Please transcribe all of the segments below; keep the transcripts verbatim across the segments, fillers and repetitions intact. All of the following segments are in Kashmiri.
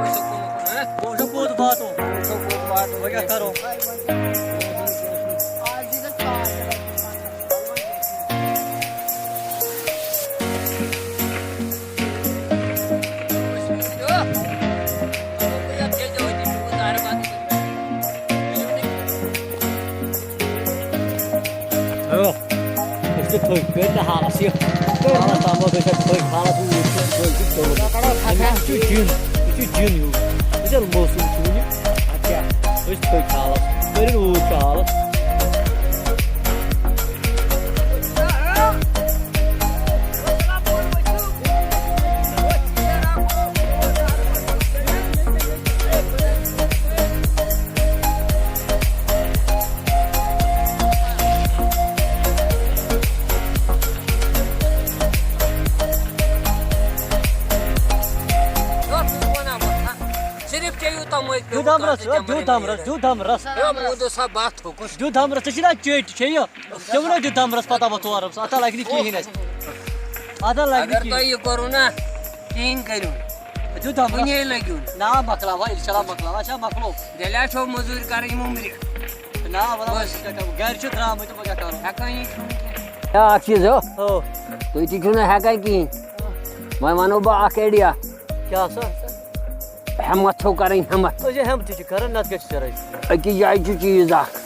وۄنۍ وٕچھو کوٚت واتو۔ وۄنۍ کیٛاہ کَرو؟ أسۍ چھِ تھٔکۍ، کٔرۍ نہٕ حالَس یہِ۔ حالَس تام اوس أسۍ اَتہِ تھٔکۍ، حالَس اوس یہِ تھٔکۍ، یہِ چھُ ژوٚلمُت۔ أمِس چھُ جِن، یہِ چھُ جِن ہیوٗ۔ یہِ چھا موسم چھُ وٕنہِ؟ اَدٕ کیٛاہ؟ أسۍ تھٔکۍ حالَس، کٔرِن اوٗرۍ چھُ حالَس۔ صرف چیٚیِو تِمے دیُت دمرس، دیُت دمرس، دیُت دمرس۔ ہے، موٗدٕ سا بتھ ہُکُس۔ دیُت دمرس، ژےٚ چھِی نا چیٚٹۍ کھیٚیہِ؟ ژےٚ ووٚنُے دیُت دمرس پتہ وۄتھ تورٕ، اتھ ہا لگہِ نہٕ کِہیٖنۍ اَسہِ۔ اتھ ہا لگہِ نہٕ اگر کِہیٖنۍ۔ تۄہہِ یہِ کوٚروٕ نا، کِہیٖنۍ کٔرِو نہٕ۔ دیُت دمرس۔ کُنے لٔگِو نہٕ۔ نا، مۄکلاو، انشاءاللہ مۄکلاو، اچھا، مۄکلو۔ تیٚلہِ ہا چھو موٚزوٗرۍ کرٕنۍ مُمرِ۔ نا، وَلہٕ، بس۔ وۄنۍ کیٛاہ کرو؟ گرِ چھِ درٛامٕتۍ تہٕ وۄنۍ کیٛاہ کرو؟ ہٮ۪کان یہِ کھیوٚن کینٛہہ۔ یا اکھ چیٖز ہو، ہو۔ تُہۍ تہِ چھِو نہٕ ہٮ۪کان کِہیٖنۍ۔ وۄنۍ وَنو بہٕ اکھ idea۔ کیٛاہ سا؟ ہٮ۪متھ چھو کَرٕنۍ، ہٮ۪متھ۔ أسۍ چھِ ہٮ۪متھٕے چھِ کَران، نَتہٕ کیٛاہ چھِ ژےٚ رَزِ؟ أکِس جایہِ چھُ چیٖز اَکھ،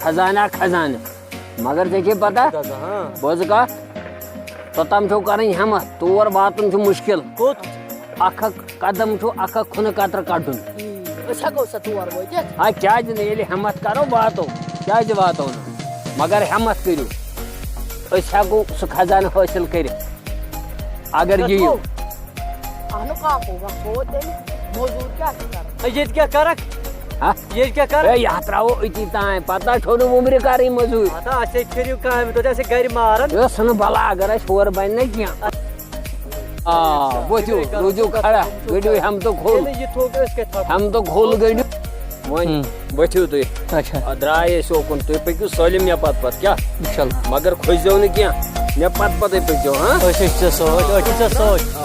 خزانہ، خزانہٕ۔ مگر ژےٚ چھے پَتہ، خزانہ، ہاں۔ بوزٕ کَتھ، توٚتام چھو کَرٕنۍ ہٮ۪متھ، تور واتُن چھُ مُشکِل۔ کوٚت؟ اَکھ اَکھ قدم چھُ اَکھ اَکھ کھُنہٕ قطرٕ کَڑُن۔ أسۍ ہٮ۪کو سا تور وٲتِتھ؟ ہا، کیٛازِ نہٕ؟ ییٚلہِ ہٮ۪متھ کَرو، واتو۔ کیٛازِ واتو نہٕ؟ مگر ہٮ۪متھ کٔرِو، أسۍ ہٮ۪کو سُہ خزانہٕ حٲصِل کٔرِتھ۔ اگر یہِ گژھو۔ اہنُک آپو گژھو تیٚلہِ۔ موٚزوٗر کیٛاہ چھِ کران؟ ہے، ییٚتہِ کیٛاہ کرکھ؟ ہا؟ ییٚتہِ کیٛاہ کرکھ؟ ہے، یہِ ہا ترٛاوو أتی تام، پتہٕ چھو نہٕ وُمرِ کرٕنۍ موٚزوٗرۍ۔ ہتا، اَسہِ ہے کھیٚیِو کامہِ، تۄہہِ آسہِ گرِ ماران۔ یہِ اوس نہٕ بلا، اگر اَسہِ ہورٕ بنہِ نہ کینٛہہ۔ آ، ؤتھِو، روٗزِو کھڑا، گٔنٛڈِو ہٮ۪متہٕ کھوٚل۔ ییٚلہِ یہِ تھوٚک أسۍ کَتہِ تھاوو؟ ہٮ۪متہٕ کھوٚل گٔنٛڈِو۔ وۄنۍ ہُم۔ ؤتھِو تُہۍ۔ اچھا۔ آ، درٛاے أسۍ اوکُن، تُہۍ پٔکِو سٲلِم مےٚ پتہٕ پتہٕ، کیٛاہ؟ اِنشاءاللہ۔ مگر کھٔسۍزیو نہٕ کینٛہہ، مےٚ پتہٕ پتَے پٔکۍزیو، ہاں؟ أسۍ چھِ ژےٚ سۭتۍ، أسۍ چھِ ژےٚ سۭتۍ۔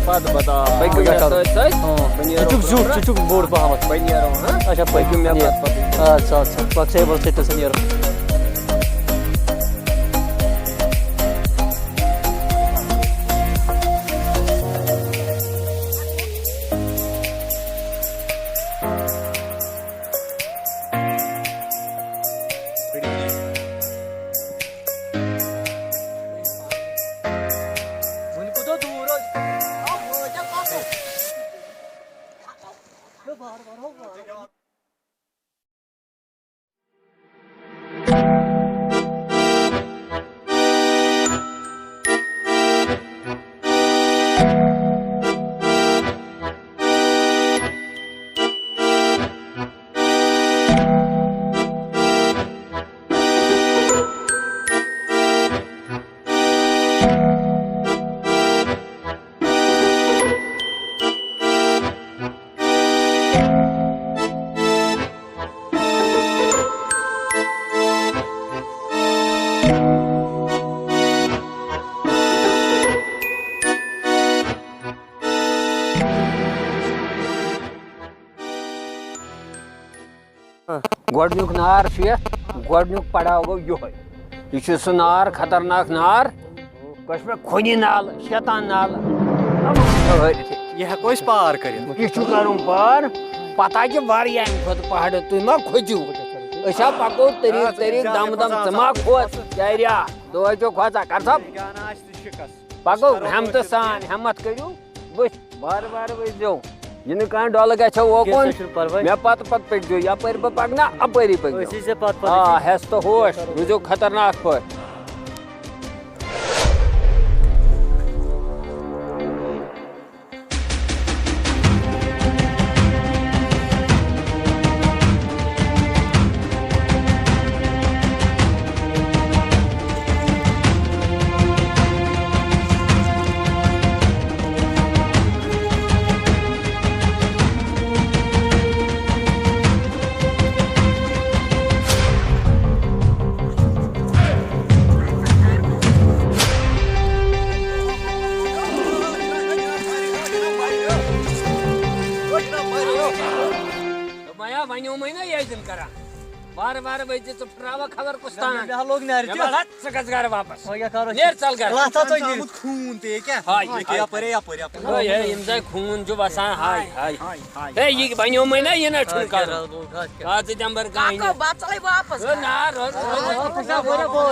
پتہٕ پتہٕ، آ، پٔکِو مےٚ سۭتۍ سۭتۍ۔ ہاں۔ بہٕ نیرو ژٕ چھُکھ زیُٹھ، برونٛہہ۔ ژٕ چھُکھ بوٚڑ پہمتھ۔ بہٕ نیرو، ہاں؟ اچھا، پٔکِو مےٚ پتہٕ پتہٕ۔ اَدٕ سا، اَدٕ سا، پَک سا یَپٲرۍ سۭتۍ، تَتہِ سا نیرو۔ وٕنہِ کوٗتاہ دوٗر حظ؟ گۄڈٕنیُک نار چھُ یَتھ، گۄڈٕنیُک پڑاو گوٚو یِہوٚے۔ یہِ چھُ سُہ نار، خطرناک نار، کٲشِر پٲٹھۍ خونی نالہٕ، شیطان نالہٕ۔ یہِ ہٮ۪کو أسۍ پار کٔرِتھ۔ یہِ چھُ کَرُن پار، پَتہٕ ہا چھِ واریاہ اَمہِ کھۄتہٕ پہاڑٕ، تُہۍ ما کھوٚژِو؟ أسۍ ہا پَکو طریٖقہٕ طریٖقہٕ، دَم دَم، ژٕ ما کھوژ، کیٛاہ ریا، دۄہَے چھو کھوژان، کر سا۔ پَکو ہٮ۪متہٕ سان، ہٮ۪متھ کٔرِو، وٕچھ، وارٕ وارٕ ؤسۍزیو۔ یہِ نہٕ کانٛہہ ڈۄلہٕ گژھِ اوکُن۔ کینٛہہ چھُنہٕ پَرواے۔ مےٚ پَتہٕ پَتہٕ پٔکۍزیو، یَپٲرۍ بہٕ پَکنہ، اَپٲری پٔکۍزیو۔ أسی ژےٚ پَتہٕ پَتہٕ آ، أسی۔ ہٮ۪س تہٕ ہوش، روٗزِو خطرناک پٲٹھۍ۔ وارٕ وارٕ ؤتھۍ زِ، ژٕ پھٕٹراوکھ خبر کُس تام۔ مےٚ ہا لوٚگ نَرِ تہِ۔ مےٚ وَن حظ، ژٕ گژھ گرٕ واپس۔ وۄنۍ کیٛاہ کَرو أسۍ؟ نیر، ژَل گرٕ۔ لَتھ ہا ژَجہِ۔ آمُت خوٗن تہِ، یہِ کیٛاہ؟ ہاے، یہِ کیٛاہ ہاے۔ یَپٲرۍ، یَپٲرۍ، یَپٲرۍ۔ ہے، ہے، یِم زَن خوٗن چھُ وَسان، ہاے، ہاے۔ ہے، یہِ بَنیومَے نا، یہِ نہ چھُنہٕ کَرُن۔ آز دِمہٕ بہٕ گاہہِ۔ کاکو، بہٕ ژَلے واپس۔ ہے، نہ، روز، روز۔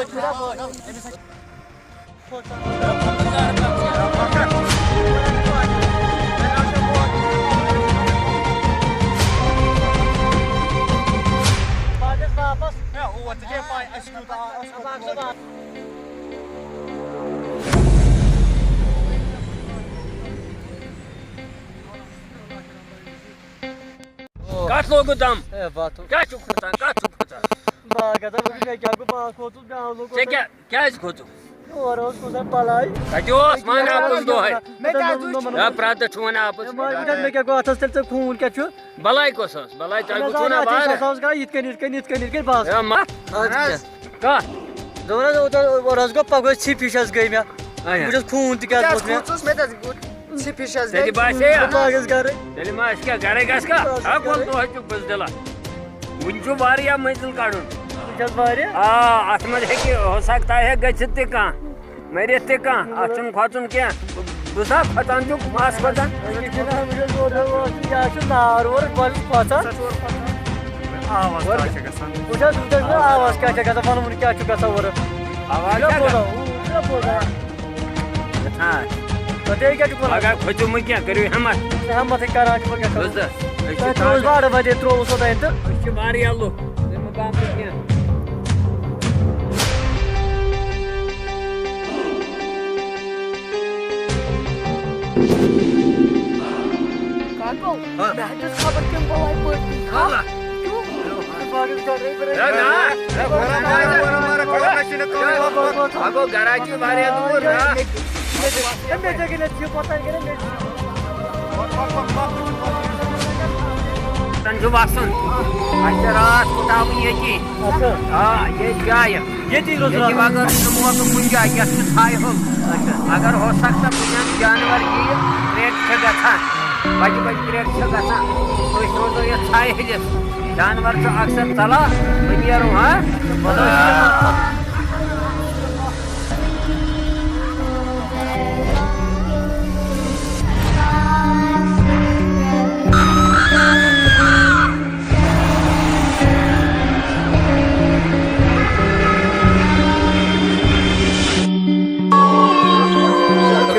کتھ لوگُت دم؟ ہے، وَتھ۔ کیٛاہ چھُکھ کھوژان؟ کتھ چھُکھ کھوژان؟ بہٕ ہا گژھٕ ہا، وۄنۍ مےٚ کیٛاہ گوٚو؟ بہٕ ہا کھوژُس، مےٚ ہا لوٚگ ژےٚ کیٛاہ، کیٛازِ کھوژُکھ؟ یورٕ اوس کُنہِ ساتہٕ بلاے۔ کتہِ اوس؟ وَن اَپُز دۄہے۔ مےٚ کیٛاہ دوٚپ نوٚمَن؟ یا پرٛٮ۪تھ دۄہ چھُ وَنان اَپُز۔ ہے، وۄنۍ وٕچھ حظ، مےٚ کیٛاہ گوٚو اَتھَس تیٚلہِ؟ ژےٚ خوٗن کیٛاہ چھُ؟ بلاے کۄس ٲس؟ بلاے تۄہہِ مےٚ وٕچھوُ نا زانہِ اَتھ وارٕ؟ سُہ اوس گژھان یِتھ کٔنۍ، یِتھ کٔنۍ، یِتھ کٔنۍ، یِتھ کٔنۍ، بس۔ ہے، ما؟ اَدٕ کیٛاہ؟ کَتھ؟ دوٚپُن حظ، اوترٕ اوس گوٚو پَگہٲے ژھِپِش حظ گٔے مےٚ۔ اچھا۔ بہٕ چھُس خوٗن تہِ کیٛازِ کیٛاہ ووت مےٚ؟ کھوٗژُس؟ مےٚ تہِ حظ گوٚو۔ ژھِپِش حظ ژےٚ تہِ گٔے۔ باسے یا؟ بہٕ پاکس گرٕ۔ تیٚلہِ ما آسہِ کیٛاہ گرے گژھِ کھا؟ بہٕ ہا پاکس گوٚو گرے۔ دۄہے چُک بٕزدِلا۔ وُنہِ چھُ واریاہ مٔنزِل کڑُن۔ وُنہِ چھِ اَتھ واریاہ۔ آ، اَتھ منٛز ہیٚکہِ ہو سکتا ہے گٔژھِتھ تہِ کانٛہہ، مٔرِتھ تہِ کانٛہہ۔ اَتھ چھُنہٕ کھۄژُن کینٛہہ۔ بہٕ، بہٕ سا کھۄژان چھُ مَس کھۄژان۔ یہِ چھُ نار اورٕ، بہٕ چھُس کھۄژان۔ آواز کیٛاہ چھِ گژھان؟ وُچھ حظ، وُچھ حظ، آواز کیٛاہ چھِ گژھان، وَنُن کیٛاہ چھُ گژھان اورٕ۔ آواز کیٛاہ گژھان؟ گژھان؟ تۄہہِ کیٛاہ چھُ وَنان؟ پگاہ کھوٚژِو مہٕ کینٛہہ، کٔرِو ہٮ۪مت۔ ہٮ۪متھٕے کران چھِ، وۄنۍ کیٛاہ کرو؟ بوٗزتھا؟ أسۍ چھِ تۄہہِ ترٛووُس تازٕ۔ باڑٕ وَتے، ترٛووُس اوٚتام تہٕ۔ أسۍ چھِ واریاہ لُکھ، تُہۍ مہٕ بامبرِو کینٛہہ۔ کاکو، ہاں۔ مےٚ حظ چھِ خبر کٔمۍ بَلاے پٲٹھۍ۔ ہاں۔ کیوں؟ ہے، نہ۔ ہے، گوٚو گرا چھِ واریاہ دوٗر، نہ۔ ہے، مےٚ تہِ، مےٚ تہِ، مےٚ تہِ، مےٚ تہِ، مےٚ تہِ۔ تَن چھُ وَسُن۔ اَسہِ چھِ راتھ کُٹاوٕنۍ ییٚتی۔ اچھا۔ آ، ییٚتہِ جایہِ۔ ییٚتی روزِ ییٚتہِ راتھ۔ بغٲر چھُنہٕ موقعہٕ کُنہِ جایہِ، یَتھ چھُ ژھایہِ ہُنٛد۔ اچھا۔ اگر ہو سکتا کُنہِ اَندٕ جانور یِیہِ، کرٛٮ۪کھ چھِ گژھان، بَجہِ بَجہِ کرٛٮ۪کھ چھِ گژھان۔ أسۍ روزو یَتھ ژھایہِ ہٕنٛدِس۔ جانور چھُ اکثر ژَلان، وۄنۍ نیرو، ہا؟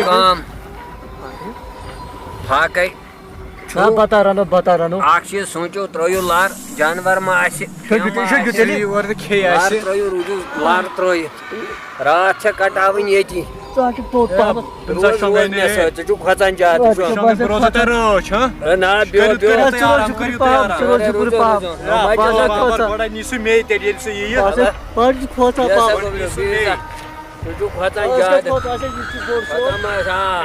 کٲم۔ فاقے۔ آ، بتا رنو، بتا رنو۔ اکھ چیٖز سوٗنٛچِو، ترٲیِو لر، جانور ما آسہِ، شُکریہ، کینٛہہ ما شُکریہ آسہِ۔ تیٚلہِ۔ یور نہٕ کھیٚیہِ لر آسہِ۔ ترٲیِو، روٗزِو لر ترٲیِتھ۔ راتھ چھےٚ کٹاوٕنۍ ییٚتی۔ ژٕ ہا چھُکھ پوٚت پہمتھ۔ تِم زَن روز، شۄنٛگٲنی روز مےٚ ہے۔ سۭتۍ، ژٕ چھُکھ کھۄژان زیادٕ۔ ژٕ چھُکھ شۄنٛگٲنی، بہٕ روزٕ تۄہہِ رٲچھ، ہا؟ ہے، نہ، بیٚہو، کٔرِو، بیٚہو۔ کٔرِو تیار، کٔرِو کٔرِو تیار۔ تیار۔ ژٕ روز شُکُر روزو، پہم، روزو۔ ژٕ روز۔ نہ، بہٕ بہٕ حظ چھُس چھُس کھۄژان۔ کھۄژان۔ گۄڈٕ نی سُہ مے تیٚلہِ، ییٚلہِ سُہ یِیہِ۔ بہٕ حظ چھُس، بہٕ حظ چھُس کھۄژان، بہٕ حظ پہم۔ چھُس ژٕ چھُکھ کھۄژان آز کیٛاہ زیادٕ۔ کھۄژان؟ اچھا، یہِ چھُ بوٚڑ شوق۔ کھۄژان ما آسہِ؟ آ۔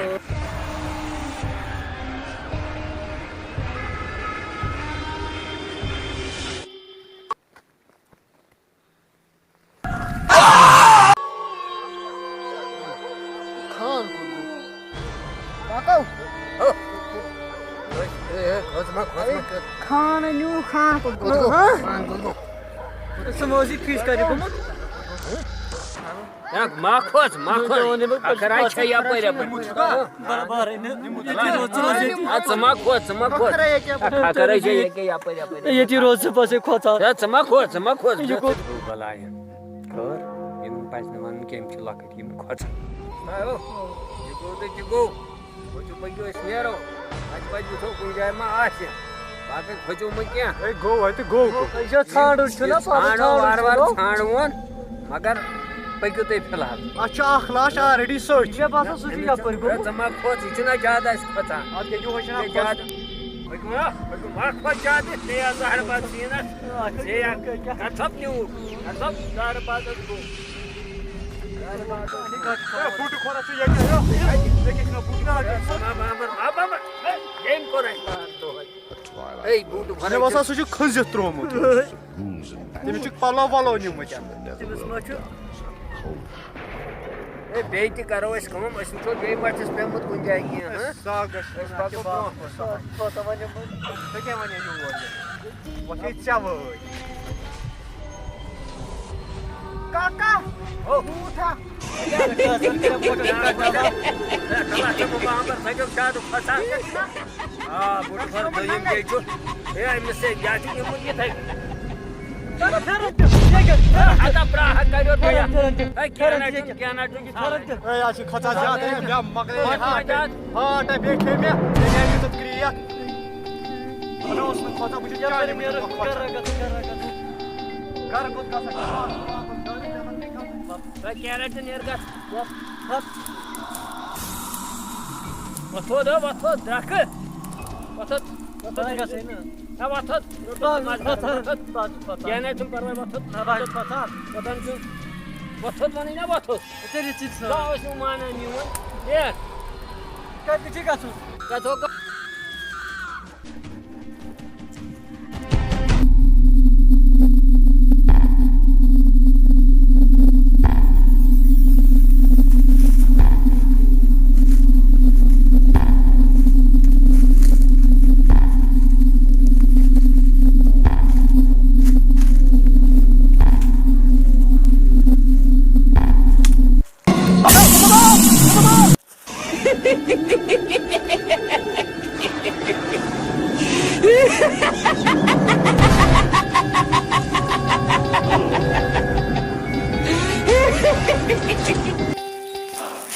خان کوٚت گوٚو؟ پکو۔ ہے، ہے، کھوژ ما، کھوژ ما۔ خان نیوٗ، خان کوٚت گوٚو؟ ہاں؟ خان کوٚت گوٚو؟ سُہ ما اوس یہِ فِش کَتہِ گوٚمُت؟ ہے، ما کھوژ، ما کھوژ۔ اکھ رایہِ چھےٚ یپٲرۍ، یپٲرۍ۔ بار، بار، ہے، نہ۔ ہے، ژٕ ما کھوژ، ژٕ ما کھوژ۔ ہے، کھکھرے چھےٚ ییٚکیٛاہ یپٲرۍ، یپٲرۍ۔ ییٚتی روز ژٕ پَسے کھوژان۔ ہے، ژٕ ما کھوژ، ژٕ ما کھوژ۔ یہِ گوٚو بلاے۔ خٲر، یِمن پَزِ نہٕ وَنُن کینٛہہ، یِم چھِ لۄکٕٹۍ، یِم کھۄژن۔ آو، یہِ گوٚو تہٕ تہِ گوٚو۔ وۄنۍ چھُ پٔکِو أسۍ نیرو۔ اَتہِ پَزِ وٕچھو کُنہِ جایہِ ما آسہِ۔ باقٕے کھٔژِو مہٕ کینٛہہ۔ ہے گوٚو، اَتہِ گوٚو۔ یہِ چھُ ژھانٛڈُن، چھُنہ یہِ پَتہٕ ژھانٛڈو ژھانٛڈُن وارٕ وارٕ چھُنہ۔ ژھانٛڈوُن، مگر پٔکِو تُہۍ فی الحال۔ اَتھ چھُ اَکھ لاش already سۭتۍ۔ مےٚ باسان سُہ چھُ یَپٲرۍ ہے، گوٚمُت۔ ژٕ ما کھوژ، یہِ چھُنہ زیادٕ اَسہِ کھۄژان۔ اَتھ گٔے یِہوٚے چھُنہ یہِ کھۄژ۔ زیادٕ۔ پٔکِو نا، پٔکِو، ما کھۄژ زیادٕ، ژےٚ یَتھ زَہرٕ بَتہٕ سیٖنَس۔ ہے، بوٗٹہٕ کھۄرا چھُ ییٚتہِ، ہے، ییٚتہِ چھُنہ بوٗٹہٕ۔ ہے، ییٚمۍ کوٚر اَسہِ۔ ہے، بوٗٹہٕ کھۄرا مےٚ باسان، چھُ۔ سُہ چھُ کھٔنزِتھ ترٛوومُت۔ تٔمِس چھُ پَلو وَلو نِمٕتۍ۔ تٔمِس ما چھُ؟ ہے، بیٚیہِ تہِ کَرو أسۍ کٲم، أسۍ وٕچھو بیٚیہِ ما چھُس پیوٚمُت کُنہِ جایہِ کینٛہہ، ہہ؟ ساگَس أسۍ پَکو برونٛہہ کُن۔ ژٕ کیٛاہ وَنان یور؟ وۄنۍ چھے ژےٚ وٲرۍ۔ کاکا، او۔ بوٗٹھ ہا۔ ہے، کَلَس ژٕ بہٕ بہٕ آمبَر، ژٕ کیٛاہ چھُ کھۄژان؟ آ، بوٚڑ بار دوٚیِم گٔے چھُ۔ ہے، أمِس ہے، یہِ چھُ یِمُت یِتھَے۔ چلو، پھِرُن تہِ، یہِ کیٛاہ؟ ہے، ہتا برٛا، ہا، کَریو تۄہہِ۔ پھِرُن، پھِرُن تہِ، ہے، کینٛہہ پھِرُن نہ تہِ، چھُنہٕ، یہِ کینٛہہ نہ چھُنہٕ، یہِ ژھانٛڈ۔ پھِرُن تہِ۔ ہے، اَتھ چھِ کھۄژان زیادٕ، ہے، مےٚ مۄکلے یہِ ہاٹَے۔ ہاٹَے بیٚیہِ کھے مےٚ، مےٚ گٔے یوٗتاہ کرٛیکھ۔ مےٚ اوس نہٕ کھۄژان، بہٕ چھُس چانہِ موٗجوٗب کھۄژان۔ گَرٕ کوٚت گژھان؟ ہے، کینٛہہ نہ چھُنہٕ، نیرٕ گژھ۔ وۄتھ۔ وۄتھ تھوٚد، ہا، وۄتھ تھوٚد، درٛکہٕ۔ وۄتھ تھوٚد، وۄتھ تھوٚد۔ بہٕ گژھٕ ہے نہ۔ ہے، وۄتھ تھوٚد۔ بہٕ حظ چھُس کھۄژان۔ وۄتھ تھوٚد۔ بہٕ حظ چھُس کھۄژان۔ کینٛہہ نہ چھُنہٕ پَرواے، وۄتھ تھوٚد۔ نہ، بہٕ حظ چھُس کھۄژان۔ وۄتھان چھُ۔ وۄتھ تھوٚد وَنٕے نہ، وۄتھ تھوٚد۔ ژےٚ دِ ژٕ تہِ سۭتۍ۔ بہٕ اوسُس مانان میون۔ ہے۔ کَتہِ چھِ گژھُن؟ گژھو۔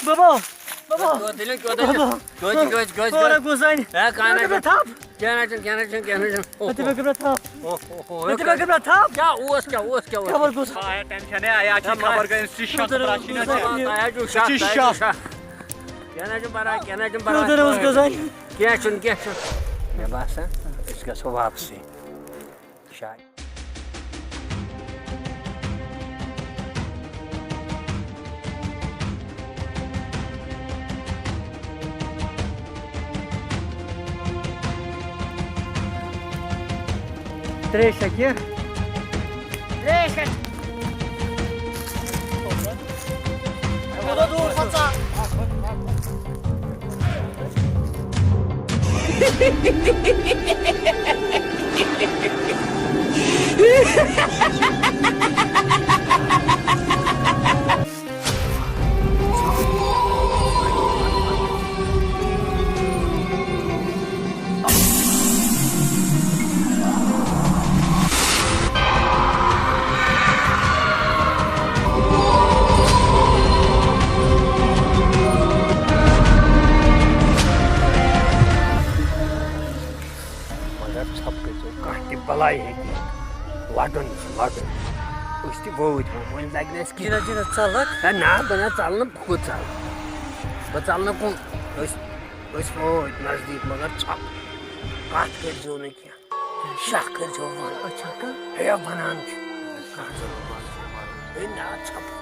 بابا، بابا۔ کیٛاہ دٔلیٖل، کیٛاہ دٔلیٖل؟ بابا۔ کیٛاہ چھِ، کیٛاہ چھِ، کیٛاہ چھِ، کیٛاہ چھِ؟ تھوڑا گوٚو زَنہِ۔ ہے، کانٛہہ نہ مےٚ چھُنہٕ۔ تھپھ۔ کینٛہہ نہ چھُنہٕ، کینٛہہ نہ چھُنہٕ، کینٛہہ نہ چھُنہٕ۔ اوہ، مےٚ تہِ اوہ۔ مےٚ کٔر مےٚ تھپھ۔ اوہ، اوہ، اوہ، مےٚ تہِ مےٚ کٔر مےٚ تھپھ۔ کیٛاہ اوس، کیٛاہ اوس، کیٛاہ اوس؟ کیٛاہ اوس گوٚمُت؟ ہے، ٹٮ۪نشَن ہے، ہے، اَتھ چھِ خبر کَرٕنۍ، سُہ چھِ شَک ترٛاوٕنۍ، چھِنہ ژےٚ؟ تۄہہِ چھُو شَک، ژےٚ چھِ تۄہہِ چھُو شَک۔ شَک۔ کینٛہہ نہ چھُنہٕ پَرواے، کینٛہہ نہ چھُنہٕ پَرواے۔ کینٛہہ چھُنہٕ، کینٛہہ چھُنہٕ۔ مےٚ باسان، أسۍ گژھو واپسٕے۔ شاید۔ ترٛیش چھا کینٛہہ؟ ترٛیش کَتہِ؟ مےٚ کوٗتاہ دوٗر کھوٚت ژٕ؟ مگر ژھۄپہٕ کٔرۍزیو، کانٛہہ تہِ بلاے ہیٚکہِ یِتھ۔ لَڑُن چھُ لَڑُن۔ أسۍ تہِ وٲتۍ وۄنۍ، وۄنۍ لَگہِ نہٕ اَسہِ کِہیٖنۍ۔ جِناب، جِناب، ژَلَکھ۔ ہے نہ، بہٕ نہ ژَلہٕ نہٕ، بہٕ کوٚت ژَلہٕ؟ بہٕ ژَلہٕ نہٕ کُن۔ أسۍ، أسۍ وٲتۍ نزدیٖک، مگر ژھۄپہٕ۔ کَتھ کٔرۍزیو نہٕ کینٛہہ۔ شاہ کٔرۍزیو وَن۔ اچھا، کَر؟ ہے، وَنان چھُ۔ کَر ژٕ وَن۔ ہے، نہ، ژھۄپہٕ۔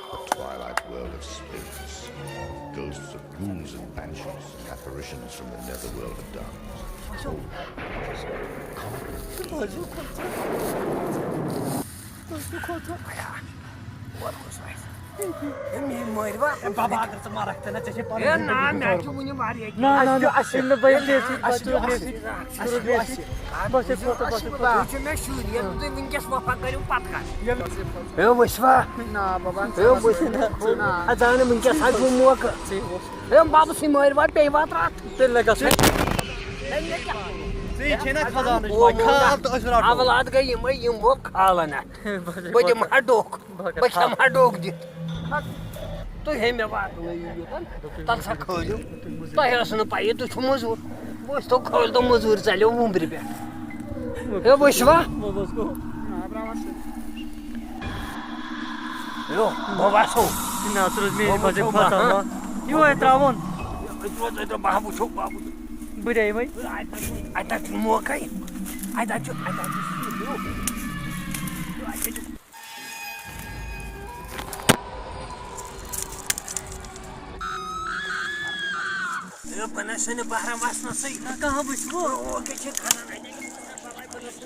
A twilight world of spirits, of ghosts, of ghouls and banshees, and apparitions from the netherworld of darkness. Cold. ہے، مےٚ مٲرۍ وا؟ ہے، بابا، اگر ژٕ مَرَکھ تہِ نہ، ژےٚ چھے پَنٕنۍ ہے، نہ، زِندگی مےٚ گُزارٕنۍ۔ چھُ وُنہِ واریاہ نہ، نہ، نہ، اَسہِ چھُ، ییٚلہِ نہٕ بٔلۍ اَسہِ چھِ، چھِ، اَسہِ چھُ، اَسہِ چھُ، اَسہِ چھُ، اَسہِ چھُ۔ بس، یہِ کوٗتاہ، بس، یہِ کوٗتاہ۔ تُہۍ چھِو مےٚ شُرۍ، ییٚلہِ نہٕ تُہۍ وٕنکیٚس وفا کٔرِو، پَتہٕ کَر؟ ہے، وٕچھ وا؟ نہ، بابا، ہے، وٕچھ نا۔ نہ۔ اَدٕ آو نہٕ وٕنکیٚس، اَتھ گوٚو موقعہٕ۔ ہے، بَبہٕ سٕے مٲرۍ وَٹھ، بیٚیہِ واتہٕ رَٹھ۔ تیٚلہِ لَگَس ہے، مےٚ کیٛاہ؟ یہِ چھے نہ خزانٕچ پاے، کھال تہٕ أسۍ رَٹو۔ اولاد گٔے یِمے، یِم بہٕ کھالن اَتھ۔ بہٕ دِمہٕ ہا ڈوٚکھ۔ بہٕ کھٮ۪مہٕ ہا ڈوٚکھ دِتھ۔ تُہۍ ہے مےٚ واتنٲیِو یوٚتَن، تَلہٕ سا کھٲلِو۔ تۄہہِ ٲس نہٕ پَیی، تُہۍ چھِو مٔزوٗر۔ بہٕ وٕچھتو کھٲلۍ تو مٔزوٗرۍ ژَلیو وُمبرِ پٮ۪ٹھ۔ ہے وٕچھوا؟ یو، بہٕ وَسو۔ نہ، ژٕ روز میٛٲنۍ بہٕ وٕچھو، خۄداے، بہٕ پھَسا ہا۔ ما۔ یِہوٚے ترٛاوُن۔ أتۍ روز، أتۍ روز، بہٕ ہا وٕچھو، بہٕ ہا وٕچھو۔ بہٕ دِمے۔ اَتہِ چھُ موقعے۔ اَتہِ چھُ، اَتہِ چھُ۔ ہے، بہٕ نہ چھُس نہٕ بہران وَسنَسٕے۔ نہ، کانٛہہ وٕچھِ وۄنۍ۔ او، کیٛاہ چھِ کھَنان اَتہِ؟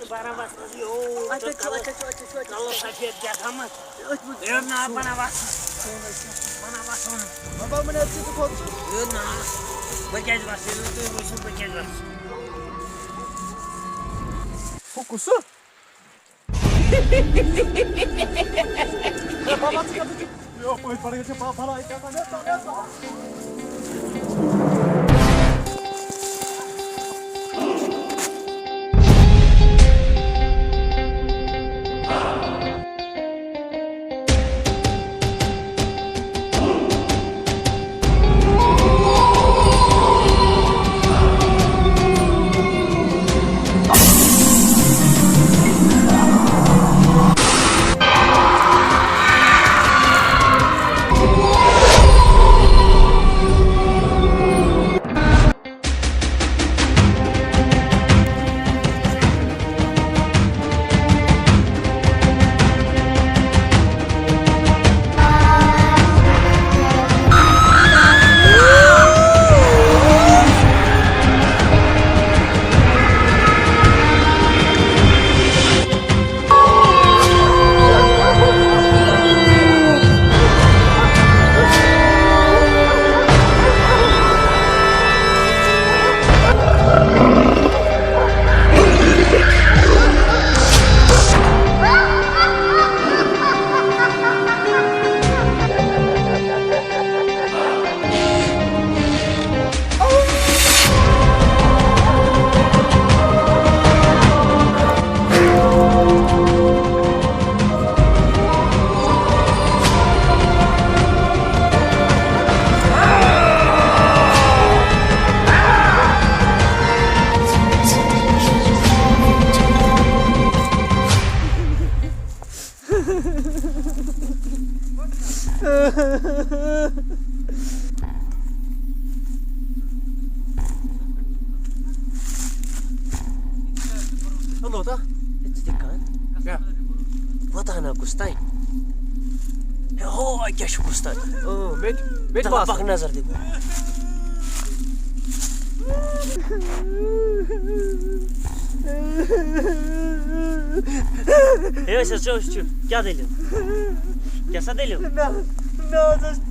بہران وَسنَسٕے، او، اَتہِ چھُ، اَتہِ چھُ، اَتہِ چھُ، اَتہِ چھُ۔ کَلہٕ سفید کیٛاہ تھامَتھ۔ أتھۍ منٛز۔ ہے، نہ، بہٕ نہ وَسہٕ۔ بہٕ نہ وَسہٕ نہٕ۔ بابا، وۄنۍ حظ چھِ ژٕ کھوٚت ژٕ۔ ہے، نہ، بہٕ کیٛازِ وَسہٕ؟ ییٚلہِ نہٕ تُہۍ وٕچھِو، بہٕ کیٛازِ وَسہٕ؟ ہُہ کُس؟ ہیلو، تا؟ ژٕ تہِ کَن۔ کیٛاہ؟ وۄتھ ہنا کُس تانۍ۔ ہے، ہو، کیٛاہ چھُ کُس تانۍ؟ اۭں، مےٚ تہِ، مےٚ تہِ چلو، باسان۔ پَکھ نظر دِمو۔ ہے، أسۍ حظ چھِ، أسۍ چھِ۔ کیٛاہ دٔلیٖل؟ کیٛاہ سا دٔلیٖل؟ مےٚ، مےٚ حظ ٲسۍ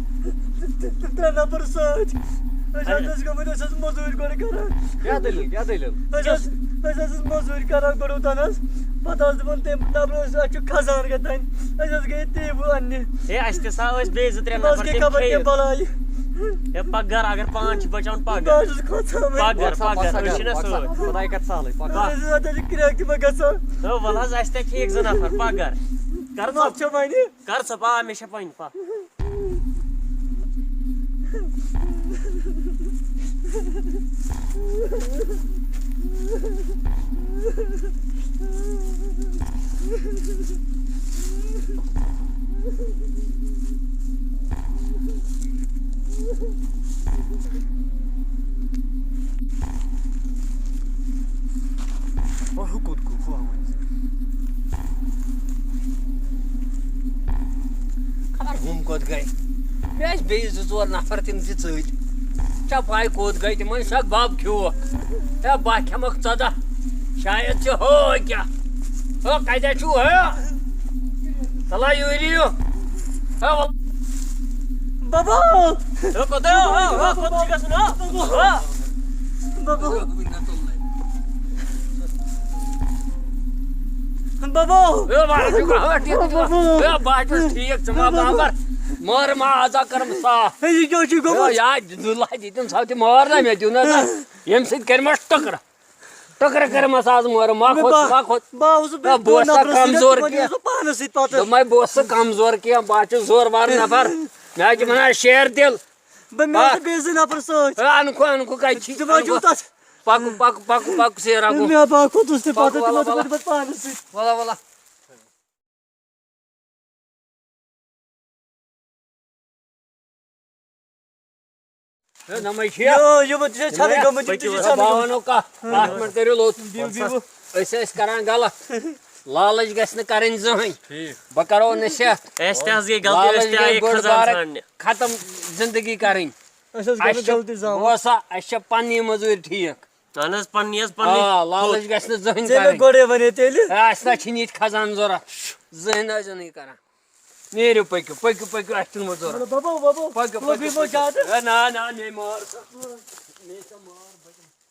ترٛےٚ نفر سۭتۍ۔ أسۍ حظ اَدٕ۔ ٲسۍ گٔمٕتۍ، أسۍ ٲسۍ مٔزوٗرۍ گۄڈٕ کران۔ کیٛاہ دٔلیٖل؟ کیٛاہ دٔلیٖل؟ أسۍ ٲسۍ، أسۍ حظ ٲسۍ مٔزوٗرۍ کران گۄڈٕ اوٚتام حظ۔ پتہٕ حظ دوٚپُن تٔمۍ نفرَس، اَسہِ چھُ خزانہٕ کَتہِ تانۍ۔ أسۍ حظ گٔے تیٖوٕ اَننہِ۔ ہے، اَسہِ تہِ سا ٲسۍ بیٚیہِ زٕ ترٛےٚ مےٚ حظ نفر، گٔے تِم خبر کھیٚیہِ۔ کیٛاہ بَلاے۔ ہے، پَکھ گَرٕ، اگر پان چھِ بَچاوُن، پَکھ بہٕ گَرٕ۔ حظ چھُس کھۄژان وۄنۍ۔ پَکھ گَرٕ، پَکھ گَرٕ، أسۍ چھِنہ سۭتۍ۔ خۄداے کَرِ سہلٕے، پَکھ گَرٕ۔ أسۍ حظ چھِ کرٛٮ۪کھ تہِ پَکھ گژھان۔ ہے، وَلہٕ حظ، اَسہِ تہِ کھیٚیِکھ زٕ نفر، پَکھ گَرٕ۔ کَر ژٕ ژٕ مۄکھ چھےٚ وَنہِ؟ کر ژٕ پا، مےٚ چھےٚ پَنٕنۍ پا۔ اور ہُہ کوٚت گوٚو؟ ہُہ ہا وَنہِ۔ خبر ہُم کوٚت گٔے؟ مےٚ ٲسۍ بیٚیہِ زٕ ژور نفر، تِم تہِ ژٔلۍ۔ ژےٚ پَے کوٚت گٔے؟ تِمن شک بب کھیوٚوکھ۔ ہے، بہٕ کھٮ۪مکھ ژۄداہ۔ شاید چھِ ہو کیٛاہ۔ ہو، کَتہِ چھُو ہو؟ تَلہ یوٗرۍ یِیِو۔ ہو۔ بابا! ہو، کوٚت؟ ہو، ہو، ہو، کوٚت چھِ گژھُن؟ ہو؟ ہو۔ بابا! بابا! ہے، بابا، ٹھیٖک، ٹھیٖک۔ بابا! ہے، بہٕ ہا چھُس ٹھیٖک، ژٕ ما بابر؟ مٲر ما آزا کٔرٕم صاف۔ ہے، یہِ کیٛاہ چھُ گوٚمُت؟ ہے، یا دُلہٕ ہا دِتِم سا تہِ مٲر نہ مےٚ دیُن نہ۔ ییٚمہِ سۭتۍ کَرِ ما ٹُکرٕ؟ ٹکرٕ کٔرمَس آز مورٕ، ما مےٚ کھوٚت، با-، ما کھوٚت۔ با اوسُس بے-، نہ، بہٕ اوسُس دۄن نہ نفرَن سۭتۍ، کمزور تِمن کینٛہہ۔ اوسُس بہٕ پانَس سۭتۍ پَتہٕ۔ دوٚپمَے، بہٕ اوسُس نہٕ کمزور کینٛہہ، بہٕ حظ چھُس زورٕ وار نفر۔ مےٚ حظ چھِ وَنان شیر دِل۔ بہٕ، مےٚ با-، ٲسۍ بیٚیہِ زٕ نفر سۭتۍ۔ ہے، اَنکھو، اَنکھو کَتہِ چھِ؟ تِم حظ چھِ اَنکھو۔ تَتھ۔ پَکو، پَکو، پَکو، پَکو، سیر اَنکھو۔ مےٚ با کھوٚتُس تہِ پَتہٕ، پَکو، تِمو وَلہ، دوٚپ وَلہ۔ مےٚ پَتہٕ پانَس سۭتۍ۔ وَلہ، وَلہ۔ ہے، نَمَے چھِ۔ یو، یِمَن تہِ چھِ ژھٮ۪نٕے گٔمٕتۍ، یِم تہِ چھِ ژھٮ۪نٕے گٔمٕتۍ۔ بہٕ وَنو کَتھ، اَتھ منٛز کٔرِو لوٚت۔ بِہِو، بِہِو۔ أسۍ ٲسۍ کران غلط۔ لالٕچ گژھِ نہٕ کَرٕنۍ زٕہٕنۍ۔ ٹھیٖک۔ بہٕ کَرو نصیحت۔ اَسہِ تہِ حظ گٔے غلطی، لالٕچ أسۍ تہِ گٔے آیے بٔڑ خزان بارٕ ژھانٛڈنہِ۔ ختم زندگی کَرٕنۍ۔ اَسہِ حظ گٔے اَسہِ نہٕ چھِ، غلطی زانٛہہ۔ بہٕ وَسا، اَسہِ چھِ پنٛنی مٔزوٗرۍ ٹھیٖک۔ اَہَن حظ، پنٛنی حظ، پنٛنی۔ آ، لالٕچ گژھِ نہٕ زٕہٕنۍ ژےٚ مےٚ کَرٕنۍ۔ گۄڈَے وَنے تیٚلہِ۔ ہے، اَسہِ نہ چھِنہٕ ییٚتہِ خزان ضوٚرَتھ۔ زٕہٕنۍ نہ حظ چھِنہٕ یہِ کَران۔ نیٖرِو، پٔکِو، پٔکِو، پٔکِو، اَسہِ چھُنہٕ وۄنۍ ضوٚرَتھ۔ بَبو، بَبو، پٔکِو، لوٚگُے پٔکِو، ما پٔکِو۔ زیادٕ؟ ہے، نہ، نہ، مے مار سا۔ مے سا مار، بَچَن۔